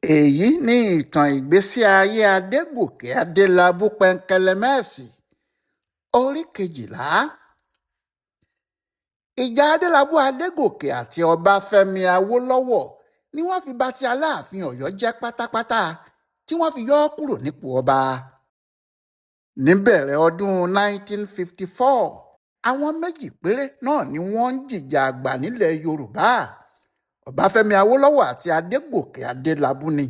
Èyí ni ìtàn ìgbésí ayé Adégòkè Adélábù Pẹ́ńkẹ́lẹ́mẹ́ẹ̀sì, orí kejìlá. Ìjà Adélábù Adégòkè àti Ọbáfẹ́mi Awólọ́wọ̀ ni wọ́n fi ba ti Aláàfin Ọ̀yọ́ jẹ́ pátápátá tí wọ́n fi yọ ọ́ kúrò nípò ọba. Níbẹ̀rẹ̀ ọdún 1954, àwọn méjì péré náà ni wọ́n ń jìjà àgbà nílẹ̀ Yorùbá: Ọbáfẹ́mi Awólọ́wọ̀ àti Adégòkè Adélábù ni.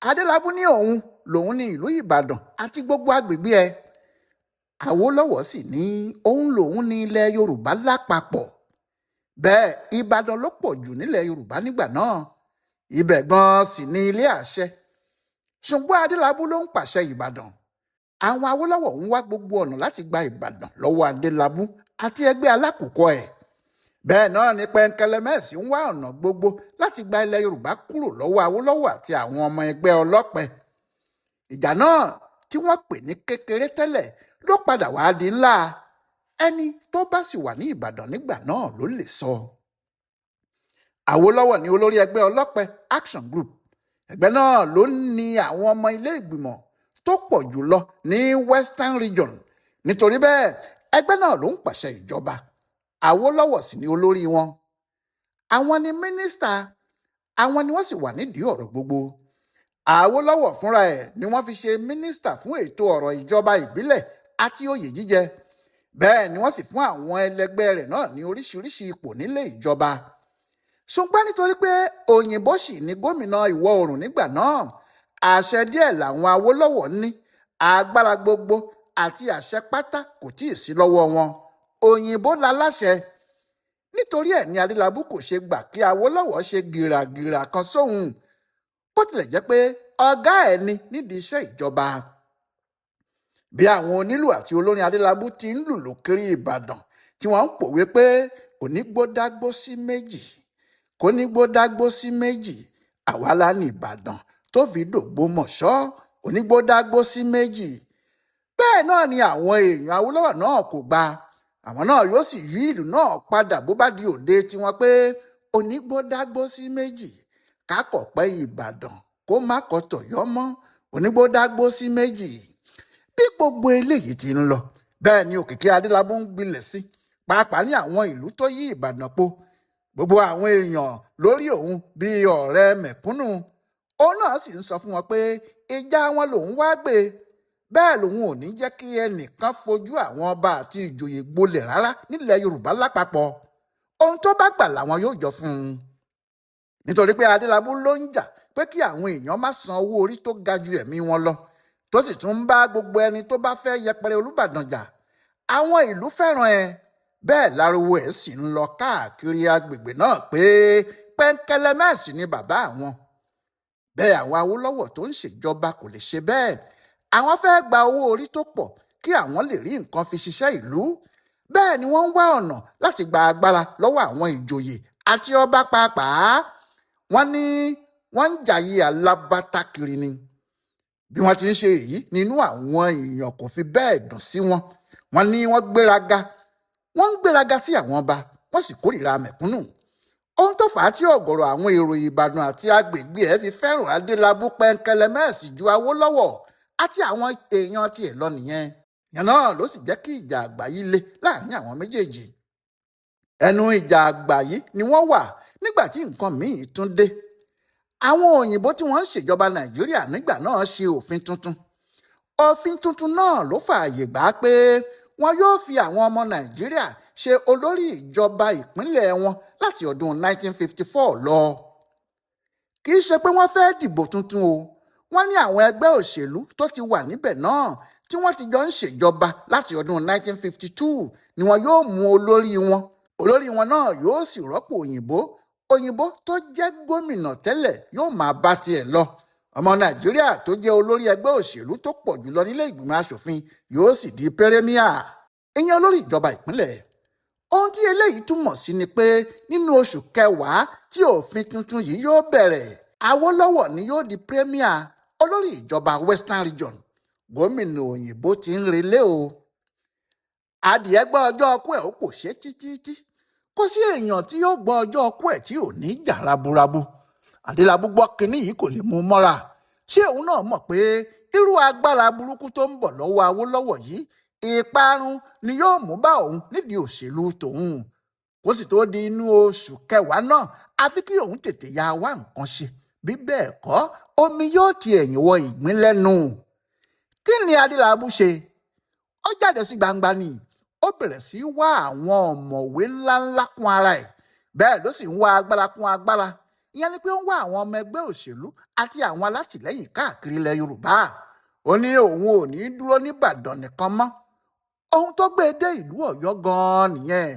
Adélábù ní òun lòun ní ìlú Ìbàdàn àti gbogbo agbègbè ẹ̀. Awólọ́wọ̀ sì ní òun lòun ní ilẹ̀ Yorùbá lápapọ̀. Bẹ́ẹ̀ Ìbàdàn ló pọ̀ jù nílẹ̀ Yorùbá nígbà náà. Ibẹ̀ gan-an sì ní ilé àṣẹ. Ṣùgbọ́n Adélábù ló ń pàṣẹ Ìbàdàn. Àwọn Awólọ́wọ̀ ń wá gbogbo ọ̀nà láti gba Ìbàdàn lọ́wọ́ Adélábù àti ẹgbẹ́ alákùkọ ẹ̀. Bẹ́ẹ̀ náà ni Pẹ́ńkẹ́lẹ́mẹ́ẹ̀sì ń wá ọ̀nà gbogbo láti gba ilẹ̀ Yorùbá kúrò lọ́wọ́ Awólọ́wọ̀ àti àwọn ọmọ ẹgbẹ́ ọlọ́pẹ. Ìjà náà tí wọ́n pè ní kékeré tẹ́lẹ̀ ló padà wá di ńlá. Ẹni tó bá sì wà ní Ìbàdàn nígbà náà ló lè sọ. Awólọ́wọ̀ ni olórí ẹgbẹ́ ọlọ́pẹ Action Group. Ẹgbẹ́ náà ló ní àwọn ọmọ ilé ìgbìmọ̀ tó pọ̀ jùlọ ní Western Region. Nítorí bẹ́ẹ̀, ẹgbẹ́ náà ló ń pàṣẹ ìjọba. Awólọ́wọ̀ sì ni olórí wọn. Àwọn ni mínísítà, àwọn ni wọ́n sì wà nídìí ọ̀rọ̀ gbogbo. Awólọ́wọ̀ fúnra ẹ̀ ni wọ́n fi ṣe mínísítà fún ètò ọ̀rọ̀ ìjọba ìbílẹ̀ àti oyè jíjẹ. Bẹ́ẹ̀ ni wọ́n sì fún àwọn ẹlẹgbẹ́ rẹ̀ náà ní oríṣiríṣi ipò nílé ìjọba. Ṣùgbọ́n nítorí pé òyìnbó sì ní gómìnà ìwọ̀ oòrùn nígbà náà, àṣẹ díẹ̀ làwọn Awólọ́wọ̀ ní. Agbára gbogbo àti àṣẹ pátá kò tíì sí lọ́wọ́ wọn. Òyìnbó láláṣẹ. Nítorí ẹ̀ ní Adélábù kò ṣe gbà kí Awólọ́wọ̀ ṣe gìràgìrà kan sóhun, bó tilẹ̀ jẹ́ pé ọ̀gá ẹ̀ ni nídìí iṣẹ́ ìjọba. Bí àwọn onílù àti olórin Adélábù ti ń lùlù kiri Ìbàdàn tí wọ́n ń pòwe pé onígbódágbó sí méjì, kónígbódágbó sí méjì, àwa la ní Ìbàdàn tó fi dògbómọ̀ṣọ́, onígbódágbó sí méjì. Bẹ́ẹ̀ náà ni àwọn èèyàn Awólọ́wọ̀ náà kò gbà. Àwọn náà yóò sì yí ìlú náà padà bó bá di òde tiwọn pé onígbódágbó sí méjì, kákọ̀pẹ́ Ìbàdàn kó má kọ tọ̀yọ́ mọ́, onígbódágbó sí méjì. Bí gbogbo eléyìí ti ń lọ, bẹ́ẹ̀ ni òkìkí Adélábù ń gbilẹ̀ sí, pàápàá ní àwọn ìlú tó yí Ìbàdàn po. Gbogbo àwọn èèyàn lórí òun bíi ọ̀rẹ́ mẹ̀kúnnù. Òun náà sì ń sọ fún wọn pé ìjà wọn lòun wá gbé. Bẹ́ẹ̀ lòun ò ní jẹ́ kí ẹnìkan fojú àwọn ọba àti ìjòyè gbolẹ̀ rárá nílẹ̀ Yorùbá lápapọ̀. Ohun tó bá gbà làwọn yóò jọ fún un. Nítorí pé Adélábù ló ń jà pé kí àwọn èèyàn má san owó orí tó ga ju ẹ̀mí wọn lọ, tó sì tún ń bá gbogbo ẹni tó bá fẹ́ yẹpẹrẹ Olúbàdàn jà. Àwọn ìlú fẹ́ràn ẹ. Bẹ́ẹ̀ láriwo ẹ̀ sì ń lọ káàkiri agbègbè náà pé Pẹ́ńkẹ́lẹ́mẹ́ẹ̀sì ni bàbá àwọn. Bẹ́ẹ̀ àwọn Awólọ́wọ̀ tó ń ṣèjọba kò lè ṣe bẹ́ẹ̀. Àwọn fẹ́ gba owó orí tó pọ̀ kí àwọn lè rí nǹkan fi ṣiṣẹ́ ìlú. Bẹ́ẹ̀ ni wọ́n ń wá ọ̀nà láti gba agbára lọ́wọ́ àwọn ìjòyè àti ọba pàápàá. Wọ́n ní wọ́n ń jàyè alábàtà kiri ni. Bí wọ́n ti ń ṣe èyí nínú àwọn èèyàn kò fi bẹ́ẹ̀ dùn sí wọn. Wọ́n ní wọ́n gbéraga. Wọ́n ń gbéraga sí àwọn ọba, wọ́n sì kórìíra mẹ̀kúnnù. Ohun tó fà á tí ọ̀gọ̀rọ̀ àwọn èrò Ìbàdàn àti agbègbè ẹ̀ fi fẹ́ràn Adélábù Pẹ́ńkẹ́lẹ́mẹ́ẹ̀sì ju Awólọ́wọ̀ àti àwọn èèyàn tiẹ̀ lọ nìyẹn. Ìyẹn náà ló sì jẹ́ kí ìjà àgbà yìí le láàrin àwọn méjèèjì. Ẹnu ìjà àgbà yìí ni wọ́n wà nígbà tí nǹkan míì tún dé. Àwọn òyìnbó tí wọ́n ń ṣèjọba Nàìjíríà nígbà náà ṣe òfin tuntun. Òfin tuntun náà ló fààyè gbà pé wọn yóò fi àwọn ọmọ Nàìjíríà ṣe olórí ìjọba ìpínlẹ̀ wọn láti ọdún 1954 lọ. Kì í ṣe pé wọ́n fẹ́ dìbò tuntun o. Wọ́n ní àwọn ẹgbẹ́ òṣèlú tó ti wà níbẹ̀ náà tí wọ́n ti jọ ń ṣèjọba láti ọdún 1952 ni wọn yóò mú olórí wọn. Olórí wọn náà yóò sì rọ́pò òyìnbó. Òyìnbó tó jẹ́ gómìnà tẹ́lẹ̀ yóò máa bá tiẹ̀ lọ. Ọmọ Nàìjíríà tó jẹ́ olórí ẹgbẹ́ òṣèlú tó pọ̀ jùlọ nílé ìgbìmọ̀ aṣòfin yóò sì di pẹ́rẹ́míà, ìyẹn olórí ìjọba ìpínlẹ̀. Ohun tí eléyìí túmọ̀ sí ni pé nínú oṣù kẹwàá tí òfin tuntun yìí yóò bẹ̀rẹ̀, Awólọ́wọ̀ ni yóò di pẹ́rẹ́míà, olórí ìjọba Western Region. Gómìnà òyìnbó ti ń relé o. Adìẹ gbọ́ ọjọ́ ọkú ẹ̀ ó pò ṣe títí. Kò sí èèyàn tí yóò gbọ́ ọjọ́ ọkú ẹ̀ tí ò ní jà raburabu. Adélábù gbọ́ kínní yìí kò lè mú un mọ́ra. Ṣé òun náà mọ̀ pé irú agbára burúkú tó ń bọ̀ lọ́wọ́ Awólọ́wọ̀ yìí, ìparun ni yóò mú bá òun nídìí òṣèlú tòun? Kó sì tó di inú oṣù kẹwàá náà, àfi kí òun tètè ya wá nǹkan ṣe, bí bẹ́ẹ̀ kọ́, omi yóò ti ẹ̀yìn wọ ìgbín lẹ́nu. Kí ni Adélábù ṣe? Ó jáde sí gbangba ni, ó bẹ̀rẹ̀ sí í wá àwọn ọ̀mọ̀wé ńláńlá kún ara ẹ̀. Bẹ́ẹ̀ ló sì ń wá agbára kún agbára. Ìyẹn ni pé ó ń wá àwọn ọmọ ẹgbẹ́ òṣèlú àti àwọn alátìlẹ́yìn káàkiri ilẹ̀ Yorùbá. Ó ní òun ò ní dúró nìbàdàn nìkan mọ́. Ohun tó gbé e dé ìlú Ọ̀yọ́ gan-an nìyẹn.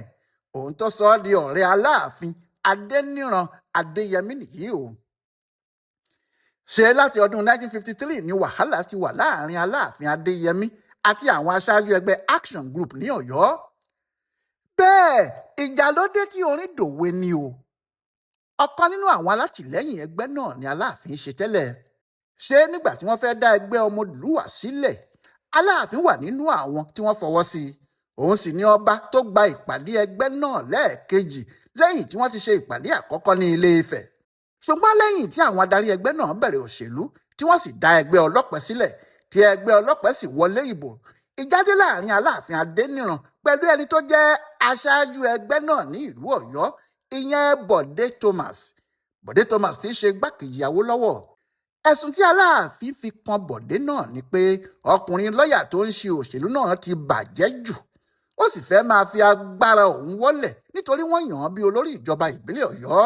Ohun tó sọ ọ́ di ọ̀rẹ́ Aláàfin Adéníran Adéyẹmí nìyí o. Ṣe láti ọdún 1953 ni wàhálà ti wà láàrin Aláàfin Adéyẹmí àti àwọn aṣáájú ẹgbẹ́ Action Group ní Ọ̀yọ́. Bẹ́ẹ̀ ìjà ló dé tí orin dòwe ni o. Ọ̀kan nínú àwọn alátìlẹ́yìn ẹgbẹ́ náà ni Aláàfin ṣe tẹ́lẹ̀. Ṣé nígbà tí wọ́n fẹ́ dá ẹgbẹ́ Ọmọdúlúwà sílẹ̀, Aláàfin wà nínú àwọn tí wọ́n fọwọ́ sí i. Òun sì ni ọba tó gba ìpàdé ẹgbẹ́ náà lẹ́ẹ̀kejì lẹ́yìn tí wọ́n ti ṣe ìpàdé àkọ́kọ́ ní Ilé Ifẹ̀. Ṣùgbọ́n lẹ́yìn tí àwọn adarí ẹgbẹ́ náà bẹ̀rẹ̀ òṣèlú, tí wọ́n sì dá ẹgbẹ́ ọlọ́pẹ sílẹ̀, tí ẹgbẹ́ ọlọ́pẹ sì wọlé ìbò, ìjáde láàrin Aláàfin Adéníran pẹ̀lú ẹni tó jẹ́ aṣáájú ẹgbẹ́ náà ní ìlú Ọ̀yọ́, ìyẹn Bọ̀dé Thomas. Bọ̀dé Thomas ti ṣe igbákejì Awólọ́wọ̀. Ẹ̀sùn tí Aláàfin fi kan Bọ̀dé náà ni pé ọkùnrin lọ́ọ̀yà tó ń ṣe òṣèlú náà ti bàjẹ́ jù, ó sì fẹ́ máa fi agbára òun wọ́lẹ̀ nítorí wọ́n yàn án bí olórí ìjọba ìbílẹ̀ Ọ̀yọ́.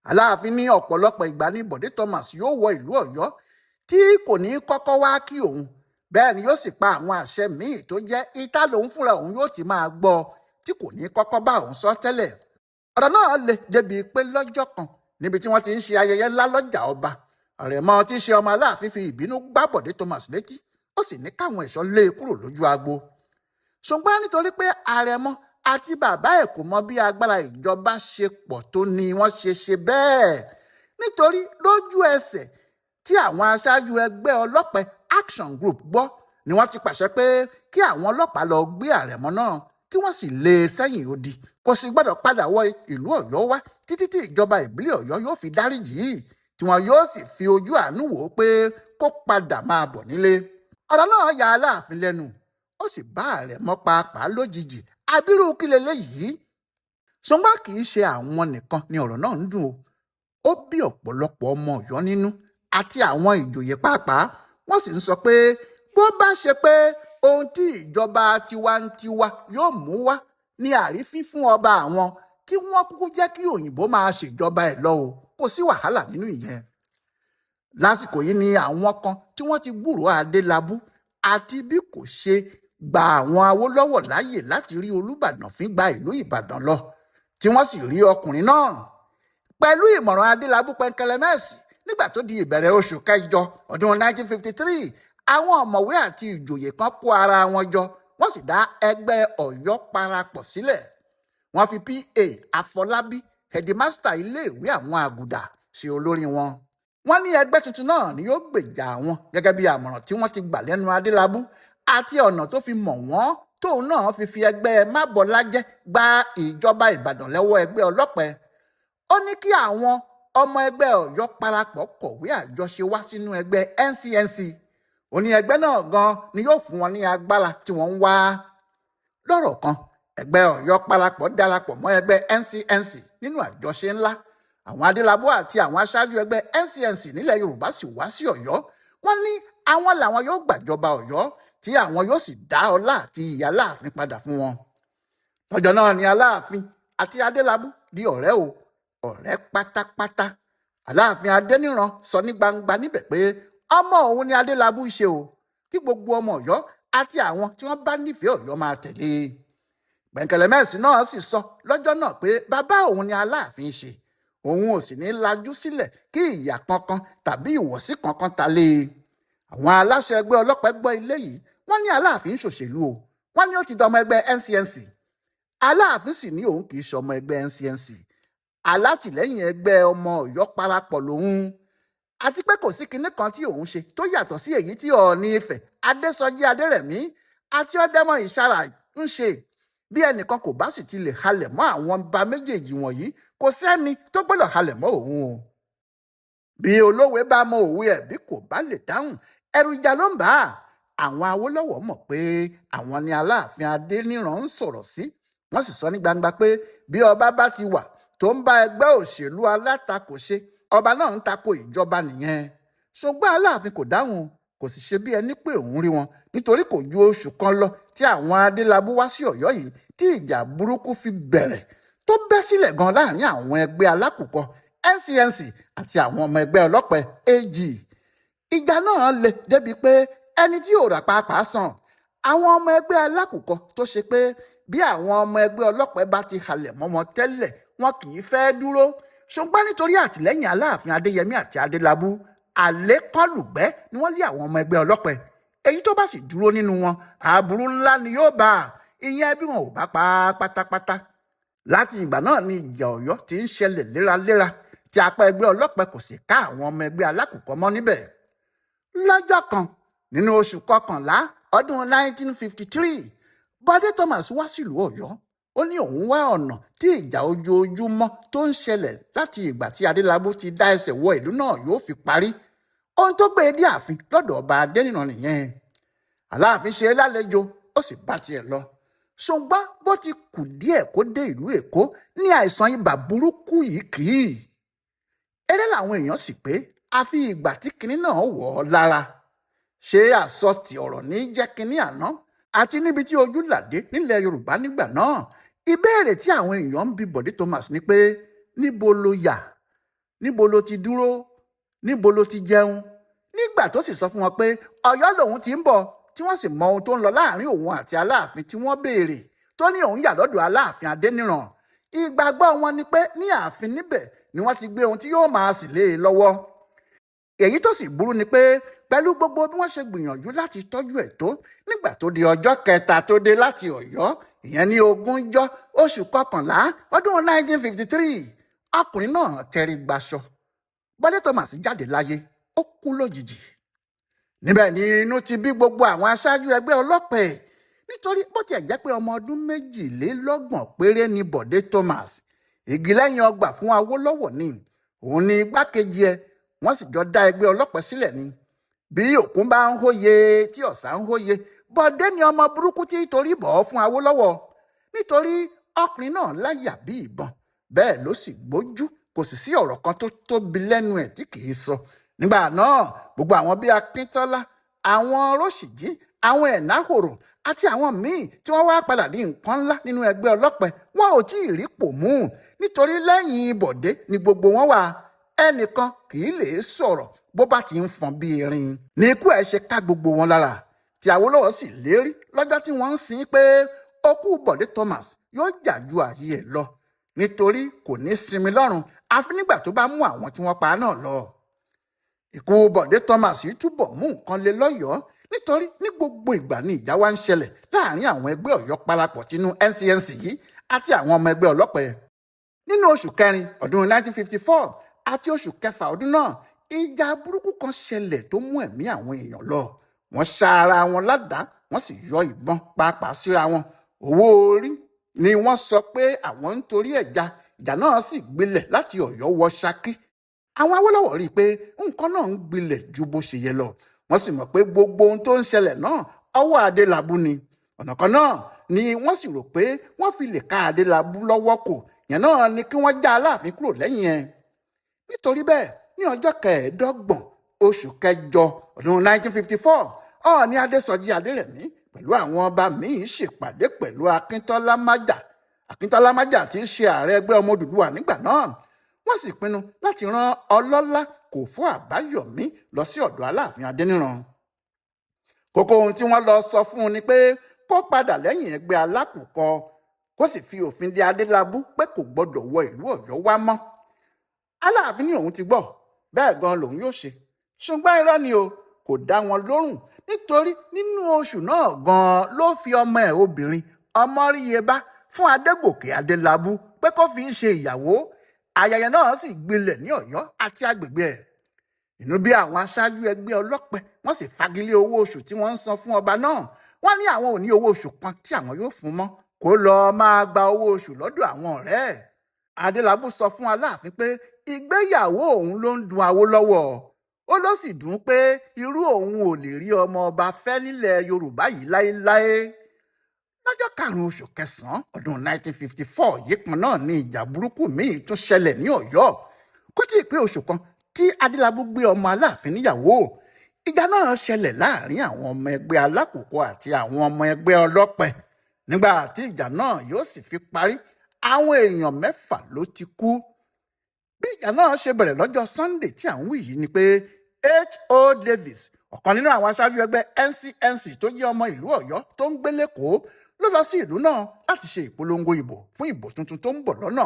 Aláàfin ní ọ̀pọ̀lọpọ̀ ìgbà ní Bọ̀dé Thomas yóò wọ ìlú Ọ̀yọ́ tí kò ní kọ́kọ́ wá kí òun. Bẹ́ẹ̀ ni yóò sì pa àwọn àṣẹ míì tó jẹ́ ìta lòun fúnra òun yóò ti máa gbọ́, tí kò ní kọ́kọ́ bá òun sọ tẹ́lẹ̀. Ọ̀rọ̀ náà le débi pé lọ́jọ́ kan, níbi tí wọ́n ti ń ṣe ayẹyẹ ńlá lọ́jà ọba, Àrẹ̀mọ tí í ṣe ọmọ Aláàfin fi ìbínú gbá Bọ̀dé Thomas létí, ó sì ní káwọn ẹ̀ṣọ́ lé e kúrò lójú agbo. Ṣùgbọ́n nítorí pé Àrẹ̀mọ àti bàbá ẹ̀ kò mọ bí agbára ìjọba ṣe pọ̀ tó ni wọ́n ṣe ṣe bẹ́ẹ̀. Nítorí lójú ẹsẹ̀ tí àwọn aṣáájú ẹgbẹ́ ọlọ́pẹ Action Group gbọ́ ni wọ́n ti pàṣẹ pé kí àwọn ọlọ́pàá lọ gbé Àrẹ̀mọ náà, kí wọ́n sì lé e sẹ́yìn odi. Kò sì gbọ́dọ̀ padà wọ ìlú Ọ̀yọ́ wá títí tí ìjọba ìbílẹ̀ Ọ̀yọ́ yóò fi dáríjì í, tí wọn yóò sì fi ojú àánú wò ó pé kó padà máa bọ̀ nílé. Ọ̀rọ̀ náà ya Aláàfin lẹ́nu, ó sì bá Àrẹ̀mọ pàápàá lójijì. Abirú kí leléyìí? Ṣùgbọ́n kì í ṣe àwọn nìkan ni ọ̀rọ̀ náà ń dùn o. Ó bí ọ̀pọ̀lọpọ̀ ọmọ Ọ̀yọ́ nínú àti àwọn ìjòyè pàápàá. Wọ́n sì ń sọ pé bó bá ṣe pé ohun tí ìjọba tiwantiwa yóò mú wá ní àrífín fún ọba àwọn, kí wọ́n kúkú jẹ́ kí òyìnbó máa ṣèjọba ẹ̀ lọ o, kò sí wàhálà nínú ìyẹn. Lásìkò yìí ni àwọn kan tí wọ́n ti gbúròó Adélábù àti bí kò ṣe gba àwọn Awólọ́wọ̀ láàyè láti rí Olúbàdàn fín gba ìlú Ìbàdàn lọ, tí wọ́n sì rí ọkùnrin náà. Pẹ̀lú ìmọ̀ràn Adélábù Pẹ̀nkẹlẹ́mẹ́sì, nígbà tó di ìbẹ̀rẹ̀ oṣù kẹjọ ọdún 1953, àwọn ọ̀mọ̀wé àti ìjòyè kan kó ara wọn jọ, wọ́n sì dá ẹgbẹ́ Ọ̀yọ́ parapọ̀ sílẹ̀. Wọ́n fi P.A. Afọlábí, headmaster iléèwé àwọn àgùdà, ṣe olórí wọn. Wọ́n ní ẹgbẹ́ tuntun náà ni yóò gbèjà àwọn gẹ́gẹ́ bí àmọ̀ràn tí wọ́n ti gbà lẹ́nu Adélábù àti ọ̀nà tó fi mọ̀ wọ́n tóun náà fi fi ẹgbẹ́ Mábọlájẹ́ gba ìjọba Ìbàdàn lọ́wọ́ ẹgbẹ́ ọlọ́pẹ. Ó ní kí àwọn ọmọ ẹgbẹ́ Ọ̀yọ́ parapọ̀ kọ̀wé àjọṣe wá sínú ẹgbẹ́ NCNC. Ó ní ẹgbẹ́ náà gan ni yóò fún wọn ní agbára tí wọ́n ń wá. Lọ́rọ̀ kan, ẹgbẹ́ Ọ̀yọ́ parapọ̀ darapọ̀ mọ́ ẹgbẹ́ NCNC nínú àjọṣe ńlá. Àwọn Adélábù àti àwọn aṣáájú ẹgbẹ́ NCNC nílẹ̀ Yorùbá sì wá sí Ọ̀yọ́. Wọ́n ní àwọn làwọn yóò gbàjọba Ọ̀yọ́, tí àwọn yóò sì dá ọlá àti ìyà Aláàfin padà fún wọn. Lọ́jọ́ náà ni Aláàfin àti Adélábù di ọ̀rẹ́ o, ọ̀rẹ́ pátápátá. Aláàfin Adéníran sọ ní gbangba níbẹ̀ pé ọmọ òun ni Adélábù ṣe o, kí gbogbo ọmọ Ọ̀yọ́ àti àwọn tí wọ́n bá nífẹ̀ẹ́ Ọ̀yọ́ máa tẹ̀lé. Pẹ̀nkẹlẹ́mẹ́sì náà sì sọ lọ́jọ́ náà pé bàbá òun ni Aláàfin ṣe, òun ò sì ní lajú sílẹ̀ kí ìyà kankan tàbí ìwọ̀sí kankan ta lé e. Àwọn aláṣẹ ẹgbẹ́ ọlọ́pẹ gbọ́ ilé yìí, wọ́n ní Aláàfin ń ṣòṣèlú o, wọ́n ní ó ti dọmọ ẹgbẹ́ NCNC. Aláàfin sì ní òun kì í ṣọmọ ẹgbẹ́ NCNC, alátìlẹ́yìn ẹgbẹ́ ọmọ Ọ̀yọ́ parapọ̀ lòun, àti pé kò sí kinní kan tí òun ṣe tó yàtọ̀ sí èyí tí Ọọ̀ni Ifẹ̀ Adésọjí Adérẹ̀mí àti Ọdẹ́mọ Ìṣàrà ń ṣe. Bí ẹnìkan kò bá sì ti lè halẹ̀ mọ́ àwọn ọba méjèèjì wọ̀nyí, kò sẹ́ni tó gbọ́dọ̀ halẹ̀ mọ́ òun o. Bí olówe bá mọ òwe ẹ̀ bí kò bá lè dáhùn, ẹ̀rù ìjà ló ń bà á. Àwọn Awólọ́wọ̀ mọ̀ pé àwọn ni Aláàfin Adéníran ń sọ̀rọ̀ sí. Wọ́n sì sọ ní gbangba pé bí ọba bá ti wà tó ń bá ẹgbẹ́ òṣèlú alátakò ṣe, ọba náà ń tako ìjọba nìyẹn. Ṣùgbọ́n Aláàfin kò dáhùn, kò sì ṣe bí ẹni pé òun rí wọn, nítorí kò ju oṣù kan lọ tí àwọn Adélábù wá sí Ọ̀yọ́ yìí tí ìjà burúkú fi bẹ̀rẹ̀ tó bẹ́ sílẹ̀ gan láàrin àwọn ẹgbẹ́ alákùkọ NCNC àti àwọn ọmọ ẹgbẹ́ ọlọ́pẹ AG. Ìjà náà le débi pé ẹni tí ò rà pàápàá sàn. Àwọn ọmọ ẹgbẹ́ alákùkọ tó ṣe pé bí àwọn ọmọ ẹgbẹ́ ọlọ́pẹ bá ti halẹ̀ mọ́ wọn tẹ́lẹ̀, wọn kì í fẹ́ dúró. Ṣùgbọ́n nítorí àtìlẹ́yìn Aláàfin Adéyẹmí àti Adélábù, àlékọ́lùgbẹ́ ni wọ́n lé àwọn ọmọ ẹgbẹ́ ọlọ́pẹ. Èyí tó bá sì dúró nínú wọn, àbúrú ńlá ni yóò bá a, ìyẹn bí wọn ò bá pa á pátápátá. Láti ìgbà náà ni ìjà Ọ̀yọ́ ti ń ṣẹlẹ̀ léraléra, tí apá ẹgbẹ́ ọlọ́pẹ kò sì ká àwọn ọmọ ẹgbẹ́ alákùkọ mọ́ níbẹ̀. Lọ́jọ́ kan nínú oṣù kọkànlá ọdún 1953, Bọ́dé Thomas wá sílùú Ọ̀yọ́. Ó ní òun wá ọ̀nà tí ìjà ojoojúmọ́ tó ń ṣẹlẹ̀ láti ìgbà tí Adélábù ti dá ẹsẹ̀ wọ ìlú náà yóò fi parí. Ohun tó gbé e dé ààfin lọ́dọ̀ ọba Adéníran nìyẹn. Aláàfin ṣe é lálejò, ó sì bá tiẹ̀ lọ. Ṣùgbọ́n bó ti kù díẹ̀ kó dé ìlú Èkó ní àìsàn ibà burúkú yìí kì í. Eré làwọn èèyàn sì pé àfi ìgbà tí kinní náà wọ̀ ọ́ lára. Ṣé àsọtì ọ̀rọ̀ ní jẹ́ kinní àná àti níbi tí ojú làdé nílẹ̀ Yorùbá nígbà náà? Ìbéèrè tí àwọn èèyàn ń bi Bọ̀dé Thomas ni pé níbo lo yà? Níbo lo ti dúró? Níbo lo ti jẹun? Nígbà tó sì sọ fún wọn pé Ọ̀yọ́ lòun ti ń bọ̀, tí wọ́n sì mọ ohun tó ń lọ láàrin òun àti Aláàfin tí wọ́n béèrè, tó ní òun yà lọ́dọ̀ Aláàfin Adéníran. Ìgbàgbọ́ wọn ni pé ní ààfin níbẹ̀ ni wọ́n ti gbé ohun tí yóò máa sì lé e lọ́wọ́. Èyí tó sì burú ni pé pẹ̀lú gbogbo bí wọ́n ṣe gbìyànjú láti tọ́jú ẹ̀ tó, nígbà tó di ọjọ́ kẹta tó dé láti Ọ̀yọ́, ìyẹn ní ogúnjọ́ oṣù kọkànlá ọdún 1953, ọkùnrin náà tẹrí gbaṣọ. Bọ́dé Thomas jáde láyé, ó kú lójijì. Níbẹ̀ ni inú ti bí gbogbo àwọn aṣáájú ẹgbẹ́ ọlọ́pẹ, nítorí bó tiẹ̀ jẹ́ pé ọmọ ọdún 22 péré ni Bọ̀dé Thomas. Igi lẹ́yìn ọgbà fún Awólọ́wọ̀ ni, òun ni igbákejì ẹ̀, wọ́n sì jọ dá ẹgbẹ́ ọlọ́pẹ sílẹ̀ ni. Bí òkun bá ń hóye tí ọ̀sà ń hóye, Bọ̀dé ni ọmọ burúkú tí torí bọ̀ ọ́ fún Awólọ́wọ̀, nítorí ọkùnrin náà láyà bí ìbọn, bẹ́ẹ̀ ló sì gbójú, kò sì sí ọ̀rọ̀ kan tó tóbi lẹ́nu ẹ̀ tí kì í sọ. Nígbà náà gbogbo àwọn bíi Akíntọ́lá, àwọn Róṣìjí, àwọn Ẹ̀náhòrò àti àwọn míì tí wọ́n wá padà di nǹkan ńlá nínú ẹgbẹ́ ọlọ́pẹ, wọn ò tí ì rí pò mú, nítorí lẹ́yìn Bọ̀dé ni gbogbo wọn wà. Ẹnìkan kì í lè sọ̀rọ̀ bó bá ti ń fọn bí irin. Ní ikú ẹ̀ ṣe ká gbogbo wọn lára, tí Awólọ́wọ̀ sì lérí lọ́jọ́ tí wọ́n ń sin pé okú Bọ̀dé Thomas yóò jà ju ààyè ẹ̀ lọ, nítorí kò ní sinmi lọ́rùn àfi nígbà tó bá mú àwọn tí wọ́n pa náà lọ. Ikú Bọ̀dé Thomas yìí túbọ̀ mú nǹkan le lọ́yọ̀ọ́, nítorí ní gbogbo ìgbà ni ìjà wa ń ṣẹlẹ̀ láàrin àwọn ẹgbẹ́ Ọ̀yọ́ parapọ̀ tinú NCNC yìí àti àwọn ọmọ ẹgbẹ́ ọlọ́pẹ. Nínú oṣù kẹrin ọdún 1954 àti oṣù kẹfà ọdún náà, ìjà burúkú kan ṣẹlẹ̀ tó mú ẹ̀mí àwọn èèyàn lọ. Wọ́n ṣá ara wọn ládàá, wọ́n sì yọ ìbọn pàápàá síra wọn. Owó orí ni wọ́n sọ pé àwọn ń torí ẹ̀já. Ìjà náà sì gbilẹ̀ láti Ọ̀yọ́ wọ Ṣakí. Àwọn Awólọ́wọ̀ rí i pé nǹkan náà ń gbilẹ̀ ju bó ṣe yẹ lọ. Wọ́n sì mọ̀ pé gbogbo ohun tó ń ṣẹlẹ̀ náà ọwọ́ Adélábù ni. Ọ̀nà kan náà ni wọ́n sì rò pé wọ́n fi lè ká Adélábù lọ́wọ́ kò. Yẹn náà ni kí wọ́n já Aláàfin kúrò lẹ́yìn ẹ̀. Nítorí bẹ́ẹ̀, ní ọjọ́ kẹẹ̀ẹ́dọ́gbọ̀n oṣù kẹjọ ọdún 1954, Ọọ̀ni Adésọjí Adérẹ̀mí pẹ̀lú àwọn ọba míì ṣèpàdé pẹ̀lú Akíntọ́lá Májà. Akíntọ́lá Májà tí í ṣe ààrẹ ẹgbẹ́ ọmọ Odùduwà nígbà náà. Wọ́n sì pinnu láti rán Ọlọ́lá Kòfó Àbáyọ̀mí lọ sí ọ̀dọ̀ Aláàfin Adéníran. Kókó ohun tí wọ́n lọ sọ fún un ni pé kó padà lẹ́yìn ẹgbẹ́ alákùkọ, kó sì fi òfin de Adélábù pé kò gbọdọ̀ wọ ìlú Ọ̀yọ́ wá mọ́. Aláàfin ní òun ti gbọ́, bẹ́ẹ̀ gan lòun yóò ṣe. Ṣùgbọ́n irọ́ ni o, kò dá wọn lóhùn, nítorí nínú oṣù náà gan ló fi ọmọ ẹ̀ obìnrin Ọmọríyebá fún Adégòkè Adélábù pé kó fi ń ṣe ìyàwó. Ayẹyẹ náà sì gbilẹ̀ ní Ọ̀yọ́ àti agbègbè ẹ̀. Inú bí àwọn aṣáájú ẹgbẹ́ ọlọ́pẹ, wọ́n sì fagilé owó oṣù tí wọ́n ń san fún ọba náà. Wọ́n ní àwọn ò ní owó oṣù kan tí àwọn yóò fún mọ́, kó lọ máa gba owó oṣù lọ́dọ̀ àwọn ọ̀rẹ́ ẹ̀. Adélábù sọ fún Aláàfin pé ìgbéyàwó òun ló ń dun Awólọ́wọ̀. Ó ló sì dùn pé irú òun ò lè rí ọmọ ọba fẹ́ nílẹ̀ Yorùbá yìí láéláé. Lọ́jọ́ 5 oṣù kẹsàn-án ọdún 1954 yìí kan náà ní ìjà burúkú míì tún ṣẹlẹ̀ ní Ọ̀yọ́. Kó tí ì pé oṣù kan tí Adélábù gbé ọmọ Aláàfin níyàwó. Ìjà náà ṣẹlẹ̀ láàrin àwọn ọmọ ẹgbẹ́ alákòókò àti àwọn ọmọ ẹgbẹ́ ọlọ́pẹ. Nígbà tí ìjà náà yóò sì fi parí, àwọn èèyàn 6 ló ti kú. Bí ìjà náà ṣe bẹ̀rẹ̀ lọ́jọ́ Sunday tí à ń wí yìí ni pé H.O. Davis, ọ̀kan nínú àwọn aṣáájú ẹgbẹ́ NCNC tó jẹ́ ọmọ ìlú Ọ̀yọ́ tó ń gbé lÉkòó, ló lọ sí ìlú náà láti ṣe ìpolongo ìbò fún ìbò tuntun tó ń bọ̀ lọ́nà.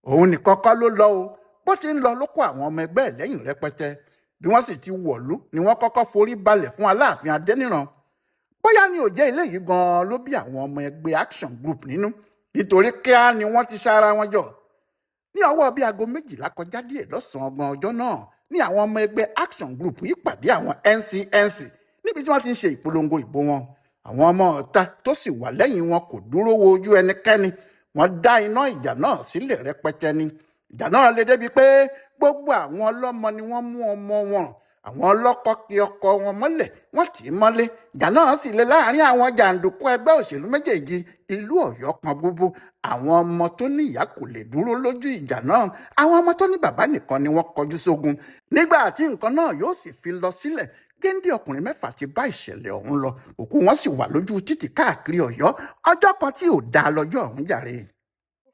Òun nìkan kọ́ ló lọ o, bó ti ń lọ ló kó àwọn ọmọ ẹgbẹ́ ẹ̀ lẹ́yìn rẹpẹtẹ. Bí wọ́n sì ti wọ̀lú ni wọ́n kọ́kọ́ forí balẹ̀ fún Aláàfin Adéníran. Bóyá ni ò jẹ́ ilé yìí gan-an ló bí àwọn ọmọ ẹgbẹ́ Action Group nínú, nítorí kíá ni wọ́n ti ṣára wọn jọ. Ní ọwọ́ bíi aago 12 kọjá díẹ̀ lọ́sàn-án gan ọjọ́ náà ní àwọn ọmọ ẹgbẹ́ Action Group yìí pàdé àwọn NCNC níbi tí wọ́n ti ń ṣe ìpolongo ìbò wọn. Àwọn ọmọ ọ̀ta tó sì wà lẹ́yìn wọn kò dúró wo ojú ẹnikẹ́ni. Wọ́n dá iná ìjà náà sílẹ̀ rẹpẹtẹ ni. Ìjà náà le débi pé gbogbo àwọn ọlọ́mọ ni wọ́n mú ọmọ wọn. Àwọn ọlọ́kọ kí ọkọ wọn mọ́lẹ̀, wọ́n tì í mọ́lé. Ìjà náà sì le láàrin àwọn jàǹdùkú ẹgbẹ́ òṣèlú méjèèjì. Ìlú Ọ̀yọ́ kan gbogbo. Àwọn ọmọ tó ní ìyá kò lè dúró lójú ìjà náà. Àwọn ọmọ tó ní bàbá nìkan ni wọ́n kọjú sógun. Nígbà tí nǹkan náà yóò sì fi lọ sílẹ̀, géńdé ọkùnrin 6 ti bá ìṣẹ̀lẹ̀ ọ̀hún lọ. Òkú wọn sì wà lójú títì káàkiri Ọ̀yọ́. Ọjọ́ kan tí ò dáa lọ́jọ́ ọ̀hún jàre.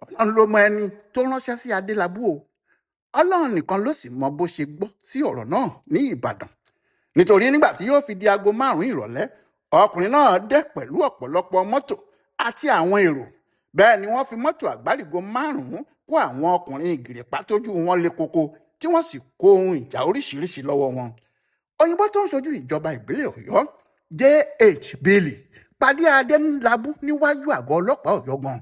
Ọlọ́run ló mọ ẹni tó ránṣẹ́ sí Adélábù o. Ọlọ́run nìkan ló sì mọ bó ṣe gbọ́ sí ọ̀rọ̀ náà ní Ìbàdàn. Nítorí nígbà tí yóò fi di aago 5 ìrọ̀lẹ́, ọkùnrin náà dé pẹ̀lú ọ̀pọ̀lọpọ̀ mọ́tò àti àwọn èrò. Bẹ́ẹ̀ ni wọ́n fi mọ́tò àgbárígò 5 kó àwọn ọkùnrin ìgìrìpá tójú wọn le koko, tí wọ́n sì kó ohun ìjà oríṣiríṣi lọ́wọ́ wọn. Òyìnbó tó ń ṣojú ìjọba ìbílẹ̀ Ọ̀yọ́, J.H. Bailey, pàdé Adélábù níwájú àgọ́ ọlọ́pàá Ọ̀yọ́ gan.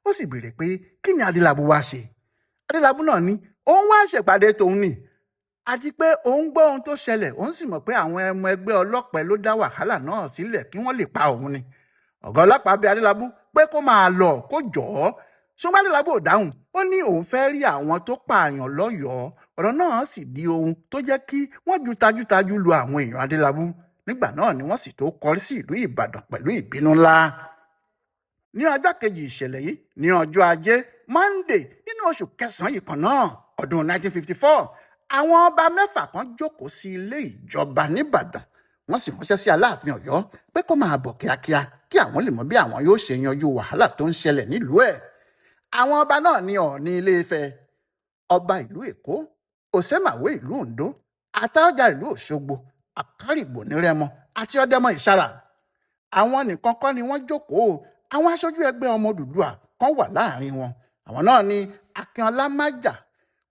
Ó sì béèrè pé kí ni Adélábù wá ṣe. Adélábù náà ní òun wá ṣèpàdé tòun ni, àti pé òun gbọ́ ohun tó ṣẹlẹ̀, òun sì mọ̀ pé àwọn ọmọ ẹgbẹ́ ọlọ́pẹ ló dá wàhálà náà sílẹ̀ kí wọ́n lè pa òun ni. Ọ̀gá ọlọ́pàá bẹ̀ Adélábù pé kó máa lọ kó jọ̀ọ́. Ṣùgbọ́n Adélábù ò dáhùn. Ó ní òun fẹ́ rí àwọn tó pààyàn lọ́yọ̀ọ́. Ọ̀rọ̀ náà sì di ohun tó jẹ́ kí wọ́n ju tajútajú lu àwọn èèyàn Adélábù. Nígbà náà ni wọ́n sì tó kọrí sí ìlú Ìbàdàn pẹ̀lú ìbínú ńlá. Ní ọjọ́ kejì ìṣẹ̀lẹ̀ yìí, ní ọjọ́ ajé Monday nínú oṣù kẹsàn-án yìí kan náà ọdún 1954, àwọn ọba 6 kan jókòó sí ilé ìjọba nìbàdàn. Wọ́n sì ránṣẹ́ sí Aláàfin Ọ̀yọ́ pé kó máa bọ̀ kíákíá kí àwọn lè mọ bí àwọn yóò ṣe yanjú wàhálà tó ń ṣẹlẹ̀ nílùú ẹ̀. Àwọn ọba náà ní Ọọ̀ni Ilé-Ifẹ̀, ọba ìlú Èkó, Òṣèmàwé ìlú Oǹdó, Àtaọ́jà ìlú Òṣogbo, Àkárìgbò ní Rẹ́mọ àti Ọdẹ́mọ Ìṣàrà. Àwọn nìkan kọ́ ni wọ́n jókòó. Àwọn aṣojú ẹgbẹ́ ọmọ Odùduwà kan wà láàrin wọn. Àwọn náà ni Akínọlá Májà,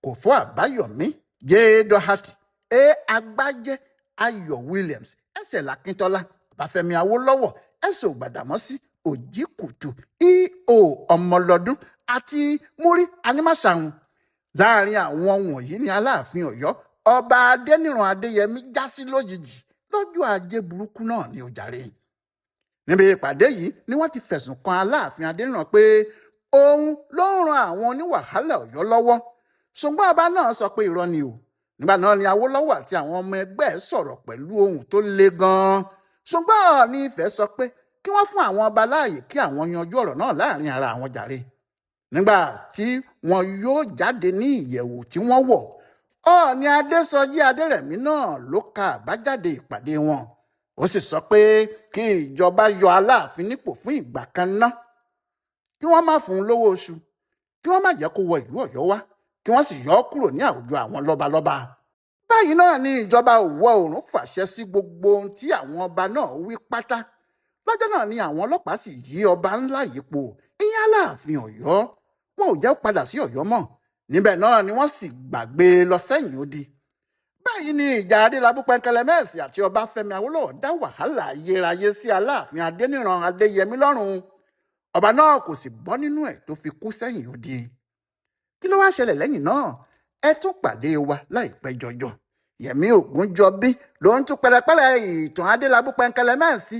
Kòfó Àbáyọ̀mí, J. Doherty, A. Agbájé, Ayọ̀ Williams, S.L. Akíntọ́lá, Bàfẹ́mi Awólọ́wọ̀, S. Ògbàdàmọ́sí, Òjìkùtù, E.O. Ọmọlọ́dún àti Múrí Anímàṣàhùn. Láàrin àwọn wọ̀nyí ni Aláàfin Ọ̀yọ́, ọba Adéníran Adéyẹmí já sí lójijì lọ́jọ́ ajé burúkú náà ní ojàre. Níbi ìpàdé yìí ni wọ́n ti fẹ̀sùn kan Aláàfin Adéníran pé òun ló ń ran àwọn oníwàhálà Ọ̀yọ́ lọ́wọ́. Ṣùgbọ́n ọba náà sọ pé irọ́ ni o. Nígbà náà ni Awólọ́wọ̀ àti àwọn ọmọ ẹgbẹ́ ẹ̀ sọ̀rọ̀ pẹ̀lú ohùn tó le gan-an. Ṣùgbọ́n Ọọ̀ni Ifẹ̀ sọ pé kí wọ́n fún àwọn ọba láàyè kí àwọn yanjú ọ̀rọ̀ náà láàrin ara àwọn jàre. Nígbà tí wọn yóò jáde ní ìyẹ̀wù tí wọ́n wọ̀, Ọọ̀ni Adésọjí Adérẹ̀mí náà ló ka àbájáde ìpàdé wọn. Ó sì sọ pé kí ìjọba yọ Aláàfin nípò fún ìgbà kan ná, kí wọ́n má fún un lówó oṣù, kí wọ́n má jẹ́ kó wọ ìlú Ọ̀yọ́ wá, kí wọ́n sì yọ ọ́ kúrò ní àwùjọ àwọn lọ́balọ́ba. Báyìí náà ni ìjọba ìwọ̀ oòrùn fàṣẹ sí gbogbo ohun tí àwọn ọba náà wí pátá. Lọ́jọ́ náà ni àwọn ọlọ́pàá sì yí ọba ńlá yìí po, ìyẹn Aláàfin Ọ̀yọ́. Wọn ò jẹ́ padà sí Ọ̀yọ́ mọ́. Níbẹ̀ náà ni wọ́n sì gbàgbé lọ sẹ́yìn odi. Báyìí ni ìjà Adélábù Pẹnkẹlẹmẹ́ẹ̀sì àti Ọbáfẹ́mi Awólọ́wọ̀ dá wàhálà ayérayé sí Aláàfin Adéníran Adéyẹmí lọ́rùn. Ọba náà kò sì bọ́ nínú ẹ̀ tó fi kú sẹ́yìn odi. Kí ló wá ṣẹlẹ̀ lẹ́yìn náà? Ẹ tún pàdé wa láìpẹ́ jọjọ. Yẹmí Ògúnjọbí ló ń tún pẹrẹpẹrẹ ìtàn Adélábù Pẹnkẹlẹmẹ́ẹ̀sì.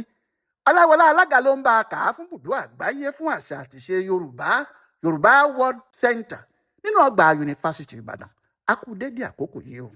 Ọláwọlá Alága ló ń bá a kà á fún bùdó àgbáyé fún àṣà àtìṣe Yorùbá, Yorùbá World Center nínú ọgbà Yunifásítì Ìbàdàn. A kú dédé àkókò yìí o.